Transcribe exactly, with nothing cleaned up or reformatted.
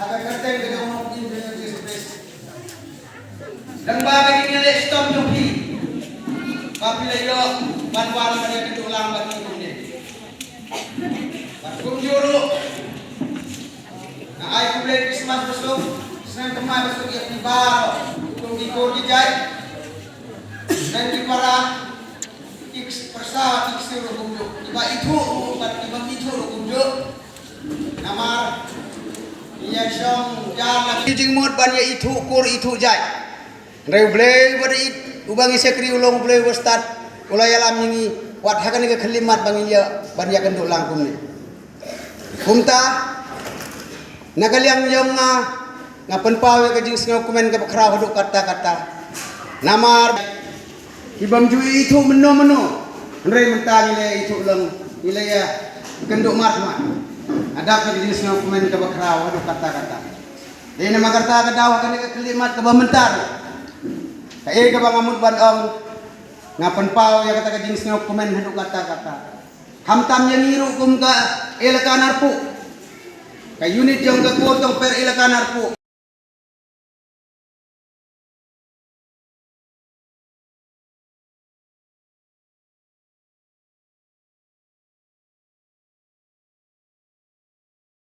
Ha ka kyrteng ka jong U Trai Jisu Khrist. Lyngba ka jingïaleh shitom jong phi, ba phi la ïoh ban wan ban ïakynduh lang bad ngi kumne. Bad kumjuh ruh, nga ai khublei Christmas basuk, snem thymmai basuk ïa phi baroh, kum ki kur ki jait, snem ki para, ki pyrsa, ki ksiew ruh kumjuh, kiba ithuh ruh bad kiba ithuh ruh kumjuh. Namar ïa shong jar la ki jingmut ban ïa ithuh kur ithuh jait. Hynrei U Blei uba da it, uba ngi shakri u long U Blei uba stad, u la ïalam ïa ngi wat ha kane ka khyllipmat ba ngi ïa ban ïakynduh lang kumne. Kumta na ka liang jong nga, nga pynpaw ïa ka jingsngewkmen kaba khraw haduh katta katta. Namar ki bym ju ithuh mynno mynno, hynrei mynta ngi la ithuh lang, ngi la ïakynduh mat mat. Nga dap ïa ka jingsngewkmen kaba khraw haduh katta katta. Dei namar kata ka daw ha kane ka khyllipmat kaba mynta, kaei kaba nga mut ban ong, nga pynpaw ïa kata ka jingsngewkmen haduh katta katta. Khamtam ïa ngi ruh kum ka Elaka Narpuh, ka unit jong ka Kur Tongper Elaka Narpuh.